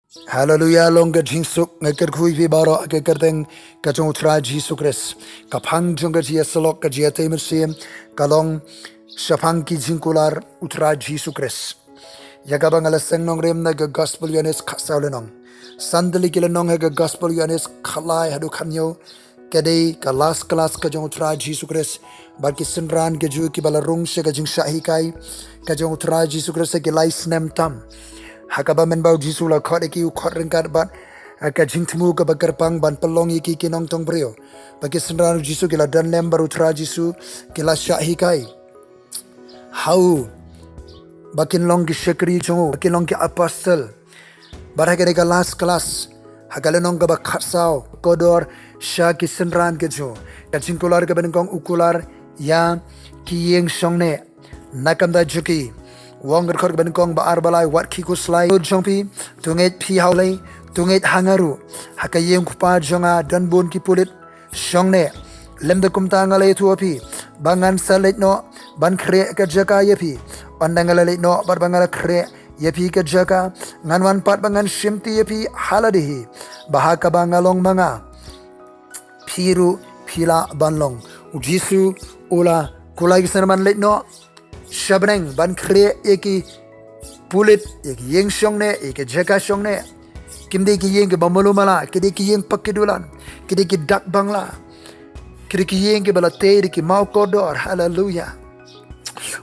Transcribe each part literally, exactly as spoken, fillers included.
Haleluya, long ka jingsuk, nga kyrkhu ïa phi baroh ha ka kyrteng ka jong u Trai Jisu Khrist. Ka phang jong ka jingïasyllok, ka jingïatei mynsiem, ka long shaphang ki jingkular u Trai Jisu Khrist. Ïa kaba nga la seng nongrim na ka Gospel Ïoannis khatsaw lynnong. San tylli ki lynnong ha ka Gospel Ïoannis, khatlai haduh khathynñiew. Ka dei ka last class ka jong u Trai Jisu Khrist bad ki synran ka jong u kiba la rung sha ka jingshah hikai ka jong u Trai Jisu Khrist ha ki lai snem tam. Ha kaba mynba u Jisu u la khot ïa ki, u khot ryngkat bad ka jingthmu kaba kyrpang ban pynlong ïa ki ki nongtong briew. Bad ki synran u Jisu ki la don lem bad u Trai Jisu, ki la shah hikai ha u ba kin long ki shakri jong u, ba kin long ki apostle. Bad ha kane ka last class, ha ka lynnong kaba khatsaw, kordor sha ki synran ka jong u. Ka jingkular kaba nyngkong u kular ïa ki ïing shongneh. Na ka bynta jong ki, u ong ha ka dkhot kaba nyngkong, ba ar, ba lai: Wat khih khuslai jong phi, to ngeit phi ha U Blei, to ngeit ha nga ruh. Ha ka ïing u Kpa jong nga don bun ki pulit shongneh. Lymda kumta nga la ïathuh ïa phi ba ngan sa leit noh ban khreh ka jaka ïa phi. Ynda nga la leit noh bad ba nga la khreh ïa phi ka jaka, ngan wan pat ba ngan shimti ïa phi ha lade hi, ba ha kaba nga long ma nga, phi ruh phi lah ban long. U Jisu u la kular ïa ki synran ban leit noh sha bneng ban khreh ïa ki pulit, ïa ki ïing shongneh, ïa ki jaka shongneh. Kim dei ki ïing kiba malu mala, ki dei ki ïing paki dulan, ki dei ki dak bangla, ki dei ki ïing kiba la tei da ki maw kordor. Haleluya.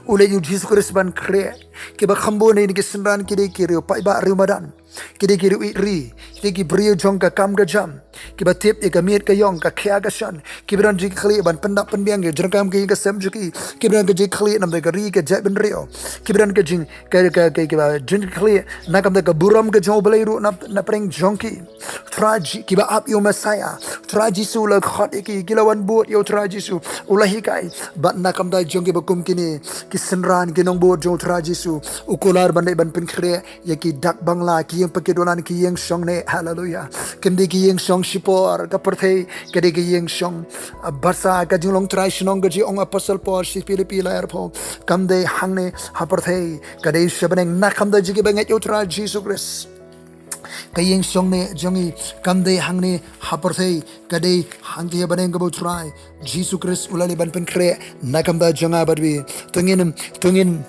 U leit u Jisu Khrist ban khreh. Kiba kham bun na ki synran ki dei ki riew paidbah, riew madan, ki dei ki riew ïeit ri, ki dei ki briew jong ka kam ka jam, kiba tip ïa ka miet ka ïong, ka khia ka shan, kiba don jingkitkhlieh ban pyndap pynbiang ïa ka jingdonkam ka ïing ka sem jong ki, kiba don ka jingkitkhlieh namar ka ri ka jaitbynriew, kiba don ka jing, ka, ka, ka, kiba jingkitkhlieh na ka bynta ka burom ka jong U Blei ruh na, na pdeng jong ki. Trai Ji-, kiba ap ïa u Messiah. Trai Jisu u la khot ïa ki, ki la wan bud ïa u Trai Jisu, u la hikai. Bad na ka bynta jong kiba kum kine ki synran, ki nongbud jong u Trai Jisu, u kular ban leit ban pynkhreh ïa ki dak bangla, ki ïing paki dulan, ki ïing shongneh. Haleluya. Kim dei ki ïing shong shipor ka pyrthei, ka dei ki ïing shong, ah, basa. Ka jinglong trai shnong ka jong u Apostle Paul sha ki Philippi lai arphew, kam dei hangne ha pyrthei, ka dei sha bneng. Na ka bynta jong kiba ngeit ïa u Trai Jisu Khrist, ka ïing shongneh jong ngi kam dei hangne ha pyrthei, ka dei hangtei ha bneng kaba u Trai Jisu Khrist u la leit ban pynkhreh na ka bynta jong nga bad phi. To ngin, to ngin,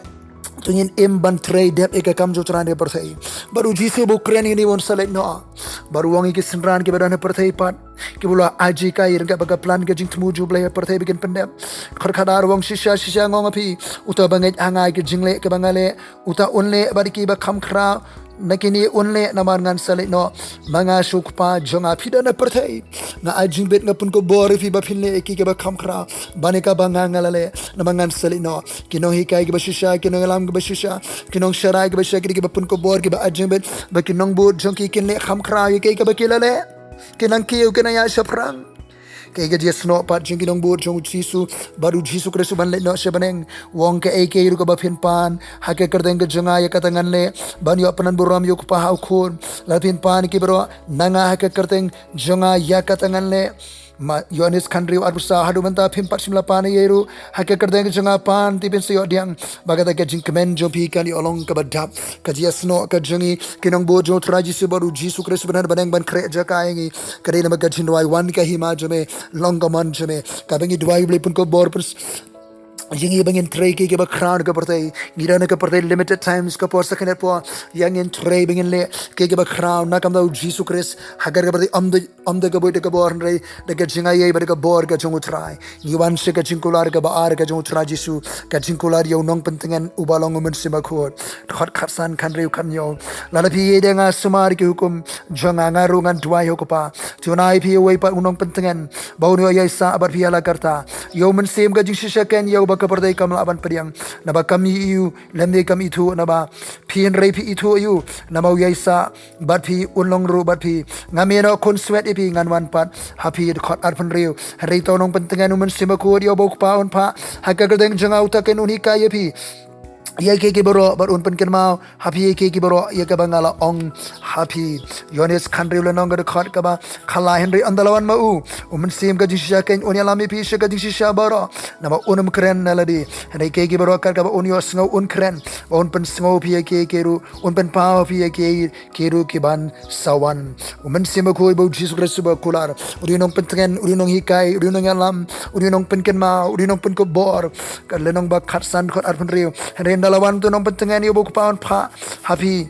to ngin im ban trei dep ïa ka kam jong u Trai ha pyrthei. Bad u Jisu ba u kren ïa kine, un sa leit noh. Bad u ong ïa ki synran kiba don ha pyrthei pat, kiba la aiti kai ryngkat bad ka plan ka jingthmu jong U Blei ha pyrthei ba kin pyndep. Dkhot khatar u ong: Shisha, shisha nga ong ha phi, uta uba ngeit ha nga, ïa ki jingleh kiba nga leh, uta un leh, bad ïa kiba kham khraw na kine un leh. Namar ngan sa leit noh ma nga sha u Kpa jong nga. Phi don ha pyrthei, nga ai jingbit, nga pynkupbor ïa phi ba phin leh ïa ki kiba kham khraw ban ïa kaba nga, nga la leh. Namar ngan sa leit noh. Ki nonghikai kiba shisha, ki nongïalam kiba shisha, ki nongsharai kiba shisha, ki dei kiba pynkupbor, kiba ai jingbit ba ki nongbud jong ki kin leh kham khraw ïa kaei kaba ki la leh. Kin nang kiew, kin nang ïaid shaphrang. Kaei ka jingïasnoh pat jong ki nongbud jong u Jisu bad u Jisu Khrist uban leit noh sha bneng? U ong: Kaei kaei ruh kaba phin pan ha ka kyrteng ka jong nga, ïa kata ngan leh, ban ïoh pynan burom ïa u Kpa ha u Khun. Lada phin pan ïa ki baroh na nga ha ka kyrteng jong nga, ïa kata ngan leh. Ma, Ïoannis khathynriew arphew saw: Haduh mynta phim pat shym la pan ei ei ruh ha ka kyrteng ka jong nga, pan te phin sa ïoh pdiang. Ba kata ka jingkmen jong phi kan ïoh long kaba dap. Ka jingïasnoh ka jong ngi ki nongbud jong u Trai Jisu bad u Jisu Khrist uban leit ha bneng ban khreh jaka ïa ngi, ka dei namar ka jingduwai. Wan ka hima jong me, long ka mon jong me. Kaba ngi duwai, U Blei pynkupbor, pyn- ïa ngi ba ngin trei kiei kiba khraw na ka pyrthei. Ngi don ha ka pyrthei limited times, ka por sa kane por. Ïa ngin trei ba ngin leh kiei kiba khraw na ka bynta u Jisu Khrist. Ha kane ka pyrthei ym don, ym don kaba buit da ka bor, hynrei da ka jingaiei bad da ka bor ka jong u Trai. Ngi wan sha ka jingkular kaba ar ka jong u Trai Jisu, ka jingkular ïa u nongpyntngen uba long u Mynsiem Bakhuid. Dkhot khatsan, khathynriew, khathynñiew: Lada phi ïeit ïa nga, sumar ïa ki hukum jong nga, nga ruh ngan duwai ha u Kpa, te un ai ïa phi uwei pat u nongpyntngen ba un ïoh ïaisah bad phi ïa la karta. Ïa u Mynsiem ka jingshisha keiñ, ïa uba ka pyrthei kam lah ban pdiang, naba kam ïohi ïa u lymne kam ithuh na phi, hynrei phi ithuh ïa u, namar u ïaisah bad phi, un long ruh bad phi. Ngam ïehnoh khunswet ïa phi, ngan wan pat ha phi. Dkhot arphew hynriew: Hynrei uta u nongpyntngen, u Mynsiem Bakhuid, ïa uba u Kpa un phah ha ka kyrteng jong nga, uta keiñ un hikai ïa phi ïa kiei kiei baroh, bad un pynkynmaw ha phi ïa kiei kiei baroh ïa kaba nga la ong ha phi. Ïoannis khathynriew lynnong ka dkhot kaba khatlai. Hynrei ynda la wan ma u, u Mynsiem ka jingshisha keiñ un ïalam ïa phi sha ka jingshisha baroh, namar un ym kren na lade. Hynrei kiei kiei baroh kat kaba un ïohsngew un kren, ba un pynsngew phi ïa kiei kiei ruh, un pynpaw phi ïa kiei kiei ruh ki ban sa wan. U Mynsiem Bakhuid ba u Jisu Khrist uba kular, u dei u nongpyntngen, u dei u nonghikai, u dei u nongïalam, u dei u nongpynkynmaw, u dei u nongpynkupbor. Ka lynnong ba khatsan dkhot arphew hynriew. Hynrei ynda la wan uta u nongpyntngen, ïa uba u Kpa un phah ha phi,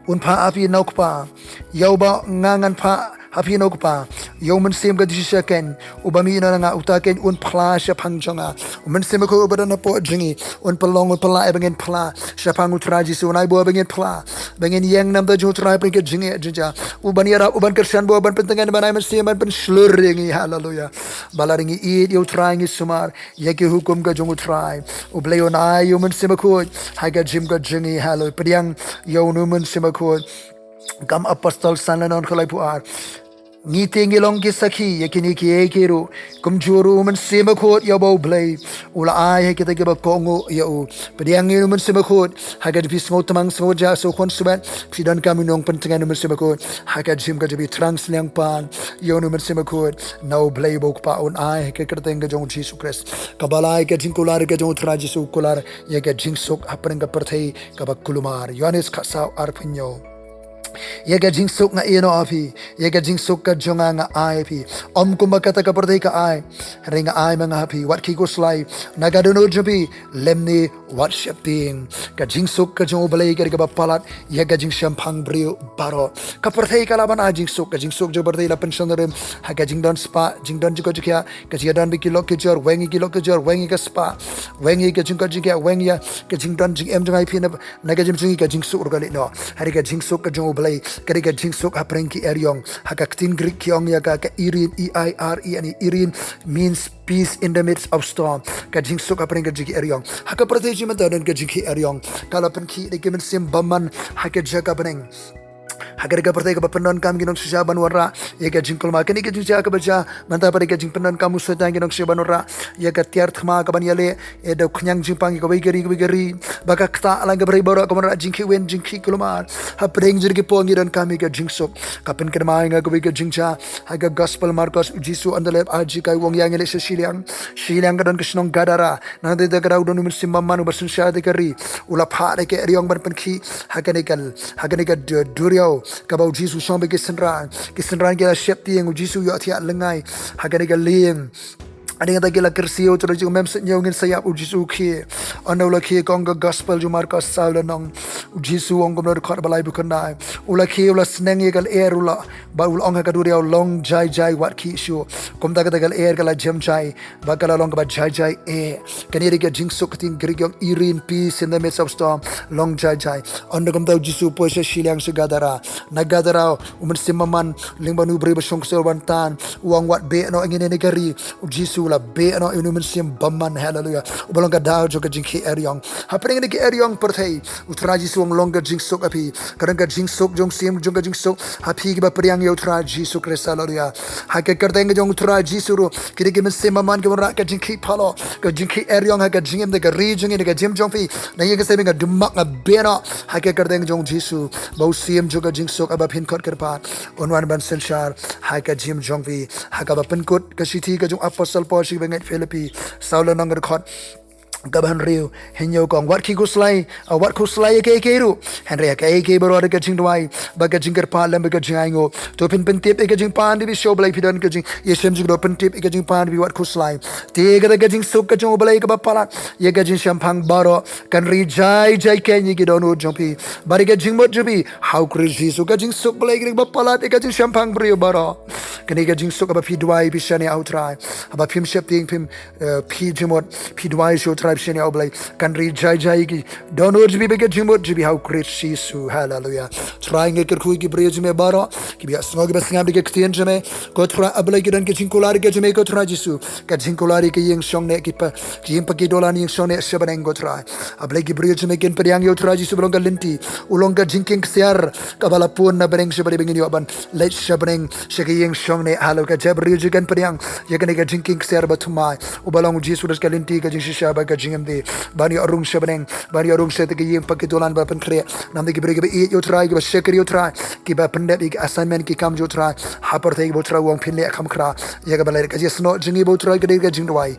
un phah ha phi na u Kpa. Ïa uba nga ngan phah ha phi na u Kpa, ïa u Mynsiem ka jingshisha keiñ, uba mih na nga, uta keiñ un phla shaphang jong nga. U Mynsiem Bakhuid uba don hapoh jong ngi un pynlong, un pynlah ïa ba ngin phla shaphang u Trai Jisu. Un ai bor ba ngin phla, ba ngin ïeng na bynta jong u Trai hapdeng ka jingeh jingjia. U ban ïarap, u ban kyrshan bor, ban pyntngen, ban ai mynsiem, ban pynshlur ïa ngi. Haleluya. Ba lada ngi ïeit ïa u Trai, ngi sumar ïa ki hukum ka jong u Trai, U Blei un ai ïa u Mynsiem Bakhuid ha ka jingim ka jong ngi. Haleluya. Pdiang ïa une u Mynsiem Bakhuid. Kam Apostol san lynnong khatlai phew ar. Ngi te ngi long ki sakhi ïa kine kiei kiei ruh, kumjuh ruh u Mynsiem Bakhuid ïa uba U Blei u la ai ha kita kiba kohnguh ïa u. Pdiang ïa une u Mynsiem Bakhuid ha ka jingphi sngewtmang, sngewjah, sngewkhun sngewbha, phi donkam ïa u nongpyntngen u Mynsiem Bakhuid ha ka jingim ka jong phi. Thrang sliang pan ïa une u Mynsiem Bakhuid na U Blei uba u Kpa un ai ha ka kyrteng ka jong u Jisu Khrist. Kaba lai, ka jingkular ka jong u Trai Jisu, kular ïa ka jingsuk hapdeng ka pyrthei kaba kulmar. Ïoannis khatsaw arphew hynñiew. Ïa ka jingsuk nga ïehnoh ha phi, ïa ka jingsuk ka jong nga nga ai ha phi. Ym kumba kata ka pyrthei ka ai, hynrei nga ai ma nga ha phi. Wat khih khuslai na ka dohnud jong phi, lymne wat sheptieng. Ka jingsuk ka jong U Blei ka dei kaba palat ïa ka jingshemphang briew baroh. Ka pyrthei ka lah ban ai jingsuk, ka jingsuk jong ka pyrthei la pynshong nongrim ha ka jingdon spah, jingdon jingkoit jingkhiah, ka jingdon bad ki lok ki jor, weng ïa ki lok ki jor, weng ïa ka spah, weng ïa ka jingkoit jingkhiah, weng ïa ka jingdon jingem jong nga ïa phi na, na ka jingim jong ngi. Ka jingsuk ruh ka leit noh. Hynrei ka jingsuk ka jong U Blei ka dei ka jingsuk hapdeng ki eriong. Ha ka ktien Greek ki ong ïa ka, ka eirene, E I R E N E, eirene means peace in the midst of storm. Ka jingsuk hapdeng ka jingkhih eriong. Ha ka pyrthei jong ngi mynta don ka jingkhih eriong. Ka la pynkhih da ki mynsiem bymman ha ka jaka bneng. Ha kane ka pyrthei kaba pyndonkam ki nongshisha ban wanrah ïa ka jingkulmar. Kane ka jingjia kaba jia mynta pat ka jingpyndonkam u Soitan ki nongshisha ban wanrah ïa ka tiar thma kaban ïaleh, eh, da u khñiang jingpang ïa kawei ka ri, kawei ka ri. Ba ka ktah lang ka pyrthei baroh ka wanrah jingkhih win, jingkhih kulmar. Hapdeng jong ki por ngi donkam ïa ka jingsuk. Ka pynkynmaw ïa nga kawei ka jingjia ha ka Gospel Markos, u Jisu ynda u la ïap arji kai, u ong ïa ngi leit sha shiliang. Shiliang ka don ka shnong Gadara. Nangta ka dei ka daw don u mynsiem bymman uba synshar da ka ri. U la phah da ka eriong ban pynkhih ha kane ka, ha kane ka du-, duriaw kaba u Jisu u shong bad ki synran. Ki synran ki la sheptieng, u Jisu u ïohthiah lyngngai ha kane ka lieng. Hadien kata ki la kyrsiew, u Trai Jisu u ong, mem sngewthuh ngin sa ïap, u Jisu u khie. Ynda u la khie, ka ong ka Gospel jong u Markos saw lynnong, u Jisu u ong kumno, dkhot ba laiphew khyndai. U la khie, u la sneng ïa ka lyer, u la, bad u la ong ha ka duriaw, long jai jai, wat khih shuh. Kumta kata ka lyer ka la jem jai, bad ka la long kaba jai jai eh. Kane dei ka jingsuk, ka ktien Greek ong eirene, peace in the midst of storm. Long jai jai. Ynda kumta u Jisu u poi sha shiliang sha Gadara. Na Gadara u mynsiem bymman lyngba une u briew ba shong ksew ban tan u ong, wat beh noh ïa ngi na kane ka ri. U Jisu u la beh noh ïa une u mynsiem bymman. Haleluya. Uba long ka daw jong ka jingkhih eriong. Hapdeng kane ka eriong pyrthei, u Trai Jisu u ong long ka jingsuk ha phi. Ka don ka jingsuk jong u Mynsiem jong ka jingsuk ha phi kiba pdiang ïa u Trai Jisu Khrist. Haleluya. Ha ka kyrteng ka jong u Trai Jisu ruh, ki dei ki mynsiem bymman kiba wanrah ka jingkhih phalok, ka jingkhih eriong ha ka jingim, da ka ri jong ngi, da ka jingim jong phi. Na ïing ka sem, nga dumak, nga beh noh ha ka kyrteng jong u Jisu. Ba u Siem jong ka jingsuk, haba phin khot kyrpad, un wan ban synshar ha ka jingim jong phi. Ha kaba pynkut ka shithi ka jong u Apostol Paul sha ki bangeit Philippi, saw lynnong, ka dkhot kaba hynriew, hynñiew, ka ong, wat khih khuslai, ah, wat khuslai ïa kiei kiei ruh. Hynrei ha kiei kiei baroh da ka jingduwai bad ka jingkyrpad lem bad ka jingainguh, to phin pyntip ïa ka jingpang jong phi sha U Blei. Phi don ka jingïashem jingduwai, pyntip ïa ka jingpang jong phi, wat khuslai. Te kata ka jingsuk ka jong U Blei kaba palat ïa ka jingshemphang baroh kan ri jai jai keiñ ïa ki dohnud jong phi bad ïa ka jingmut jong phi ha u Khrist Jisu. Ka jingsuk Blei ka dei kaba palat ïa ka jingshemphang briew baroh. Kane ka jingsuk haba phi duwai, phi shaniah ha u Trai, haba phim sheptieng, phim, eh, phi jingmut, phi duwai sha u Trai, phi shaniah ha U Blei, kan ri jai jai ïa ki dohnud jong phi bad ka jingmut jong phi ha u Khrist Jisu. Haleluya. Trai, nga kyrkhu ïa ki briew jong me baroh kiba ïohsngew, kiba sngap da ka ktien jong me. Ko Trai, A Blei, ki don ka jingkular ka jong me, ko Trai Jisu. Ka jingkular ïa ka ïing shongneh, ki pa, ki ïing pa ki dolan, ïing shongneh sha bneng, ko Trai. A Blei, ki briew jong me kin pdiang ïa u Trai Jisu ba long ka lynti, u long ka jingkieng ksiar kaba la pun na bneng sha bneng, ba ngin ïoh ban leit sha bneng, sha ka ïing shongneh. Haleluya. Ka jaitbynriew jong me kin pdiang ïa kane ka jingkieng ksiar bathymmai, uba long u Jisu Khrist, ka lynti, ka jingshisha bad ka jingim te ban ïoh rung sha bneng, ban ïoh rung sha te ka ïing pat ki dulan ba pynkhreh. Namar ki briew kiba ïeit ïa u Trai, kiba shakri ïa u Trai, kiba pyndep ïa ki assignment, ki kam jong u Trai ha pyrthei, kiba u Trai u ong phin leh kham khra ïa kaba leh. Ka jingïasnoh jong ngi bad u Trai ka dei ka jingduwai.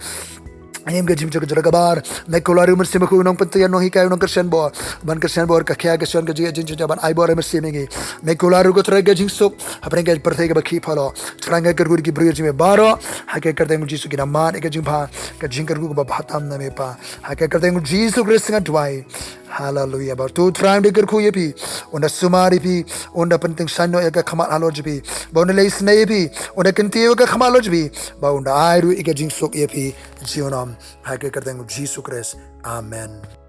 Ngim ka jingmut ka jingkyrkhu, me ko la ruh mynsiem bakhuid, u nongpynthiah, u nonghikai, u nongkyrshan bor, ban kyrshan bor, ka khia ka shon, ka jingïeit jingïeit, ban ai bor, ai mynsiem ïa ngi. Me ko la ruh ko Trai ka jingsuk hapdeng ka pyrthei kaba khih phalot. Trai nga kyrkhu ïa ki briew jong me baroh ha ka kyrteng u Jisu, ki dang mad ïa ka jingbha, ka jingkyrkhu kaba bha tam na me Pa. Ha ka kyrteng u Jisu Khrist nga duwai. Haleluya. Ba u Trai un da kyrkhu ïa phi, un da sumar ïa phi, un da pyntyngshaiñ noh ïa ka khmat halor jong phi, ba un da leh isynei ïa phi, un da kyntiew ïa ka khmat halor jong phi, ba un da ai ruh ïa ka jingsuk ïa phi junom. Ha ka kyrteng u Jisu Khrist. Amen.